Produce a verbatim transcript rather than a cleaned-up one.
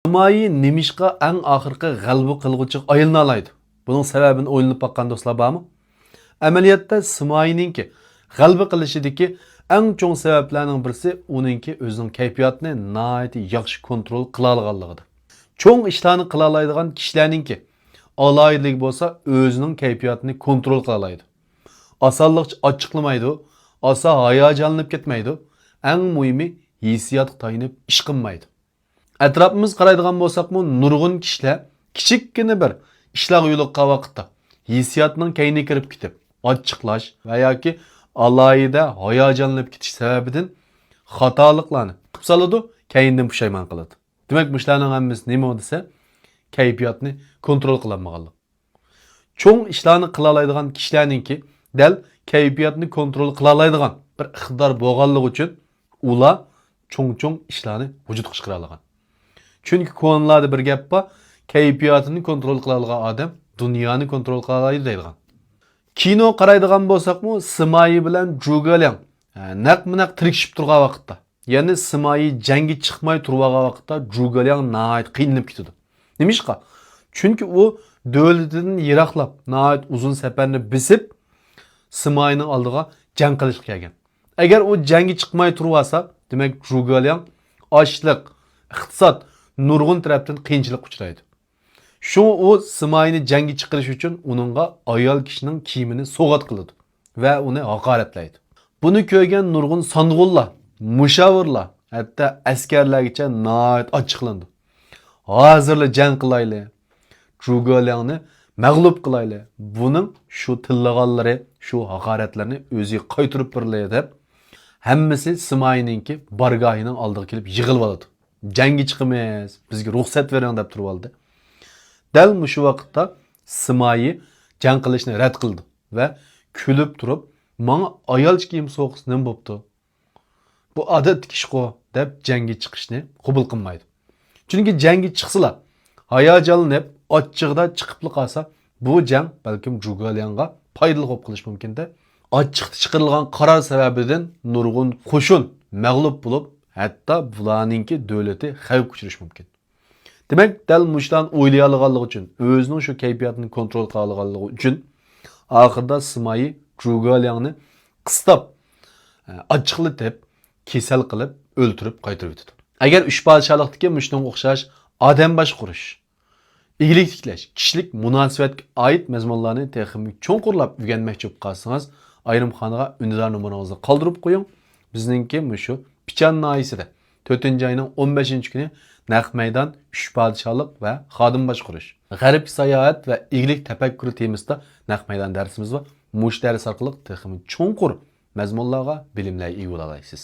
سىمايى نېمىشقا ئەڭ ئاخىرقى غەلىبە قىلغۇچىغا ئايلىنالايدۇ؟ بۇنىڭ سەۋەبىنى ئويلىنىپ باققان دوستلار بارمۇ؟ ئەمەلىيەتتە سىمايىنىڭكى غەلىبە قىلىشىدىكى ئەڭ چوڭ سەۋەبلەرنىڭ بىرسى ئۇنىڭكى ئۆزىنىڭ كەيپىياتىنى ناھايىتى ياخشى كونترول قىلالىغانلىقىدا. چوڭ ئىشلارنى قىلالايدىغان كىشىلەرنىڭكى ئالاھىدىلىكى بولسا ئۆزىنىڭ كەيپىياتىنى كونترول قىلالايدۇ. ئاسانلىقچە ئاچچىقلىمايدۇ، ئاسان ھاياجانلىنىپ كەتمەيدۇ، ئەڭ مۇھىمى ھېسسىياتقا تايىنىپ ئىش قىلمايدۇ. ئەتراپىمىزغا قارايدىغان بولساقمۇ نۇرغۇن كىشىلەر كىچىككىنە بىر ئىشلارغا يولۇققان ۋاقىتتا ھېسسىياتنىڭ كەينىگە كىرىپ كېتىپ ئاچچىقلاش ۋە ياكى ئالاھىدە ھاياجانلىنىپ كېتىش سەۋەبىدىن خاتالىقلارنى قىلىپ سالىدۇ، كەينىدىن پۇشايمان قىلىدۇ. دېمەك مۇشۇلارنىڭ ھەممىسى نېمە دېسە كەيپىياتنى كونترول قىلالمىغانلىق. چوڭ ئىشلارنى قىلالايدىغان كىشىلەرنىڭكى دەل كەيپىياتنى كونترول قىلالايدىغان بىر ئىقتىدار بولغانلىقى ئۈچۈن ئۇلار چوڭ-چوڭ ئىشلارنى ۋۇجۇدقا چىقىرالىغان. چۈنكى كونىلاردا بىر گەپ بار، كەيپىياتىنى كونترول قىلالىغان ئادەم دۇنيانى كونترول قىلالايدۇ دەيدىغان. كىنو قارايدىغان بولساقمۇ سىمايى بىلەن جۇگېلياڭ، ھە، نەقمۇ نەق تىركىشىپ تۇرغان ۋاقىتتا، يەنى سىمايى جەڭگە چىقماي تۇرۇۋالغان ۋاقىتتا جۇگېلياڭ ناھايىتى قىينىلىپ كېتىدۇ. نېمىشقا؟ چۈنكى ئۇ دۆلىتىدىن يىراقلاپ، ناھايىتى ئۇزۇن سەپەرنى بېسىپ، سىمايىنىڭ ئالدىغا جەڭ قىلىشقا كەلگەن. ئەگەر ئۇ جەڭگە چىقماي تۇرۇۋالسا، دېمەك جۇگېلياڭ ئاشلىق، ئىقتىساد، نۇرغۇن تەرەپتىن قىيىنچىلىققا ئۇچرايدۇ. شۇڭا ئۇ سىمايىنى جەڭگە چىقىرىش ئۈچۈن ئۇنىڭغا ئايال كىشىنىڭ كىيىمىنى سوۋغات قىلىدۇ ۋە ئۇنى ھاقارەتلەيدۇ. بۇنى كۆرگەن نۇرغۇن سانغۇنلار، مۇشاۋىرلار، ھەتتا ئەسكەرلەرگىچە ناھايىتى ئاچچىقلىنىدۇ. ھازىرلا جەڭ قىلايلى، جۇگېلياڭنى مەغلۇپ قىلايلى، بۇنىڭ شۇ تىللىغانلىرى، شۇ ھاقارەتلەرنى ئۆزىگە قايتۇرۇپ بېرىلى دەپ، ھەممىسى سىمايىنىڭكى بارگاھىنىڭ ئالدىغا كېلىپ يىغىلىۋالىدۇ. جەڭگە چىقىمىز، بىزگە رۇخسەت بېرىڭ دەپ تۇرۇۋالدى. دەل مۇشۇ ۋاقىتتا سىمايى جەڭ قىلىشنى رەت قىلىدۇ ۋە كۈلۈپ تۇرۇپ، ماڭا ئايالچە كىيىم سوۋغىسى نېمە بوپتۇ؟ بۇ ئادەتتىكى ئىشقۇ دەپ جەڭگە چىقىشنى قوبۇل قىلمايدۇ. چۈنكى جەڭگە چىقسىلا، ھاياجانلىنىپ، ئاچچىقىدا چىقىپلا قالسا، بۇ جەڭ بەلكىم جۇگېلياڭغا پايدىلىق بولۇپ قېلىشى مۇمكىن-دە. ئاچچىقتا چىقىرىلغان قارار سەۋەبىدىن نۇرغۇن قوشۇن مەغلۇپ بولۇپ، ھەتتا بۇلارنىڭكى دۆلىتى خەۋپكە ئۇچرىشى مۇمكىن. دېمەك، دەل مۇشۇلارنى ئويلىيالىغانلىقى ئۈچۈن، ئۆزىنىڭ شۇ كەيپىياتىنى كونترول قىلالىغانلىقى ئۈچۈن، ئاخىرىدا سىمايى جۇگېلياڭنى قىستاپ، ئاچچىقلىتىپ، كېسەل قىلىپ، ئۆلتۈرۈپ قايتۇرۇۋېتىدۇ. ئەگەر ئۈچ پادىشاھلىقتىكى مۇشۇنىڭغا ئوخشاش ئادەم باشقۇرۇش، ئىگىلىك تىكلەش، كىشىلىك مۇناسىۋەتكە ئائىت مەزمۇنلارنى تېخىمۇ چوڭقۇرلاپ ئۆگەنمەكچى بولۇپ قالسىڭىز، ئايرىم خانىغا ئۈندىدار نومۇرىڭىزنى قالدۇرۇپ قويۇڭ. بىزنىڭكى مۇشۇ پىچان ناھىيەسىدە تۆتىنچى ئاينىڭ ئون بەشىنچى كۈنى نەق مەيدان ئۈچ پادىشاھلىق ۋە خادىم باشقۇرۇش، غەربكە ساياھەت ۋە ئىگىلىك تەپەككۇرى تېمىسىدا نەق مەيدان دەرسىمىز بار. مۇشۇ دەرس ئارقىلىق تېخىمۇ چوڭقۇر مەزمۇنلارغا، بىلىملەرگە ئىگە بولالايسىز.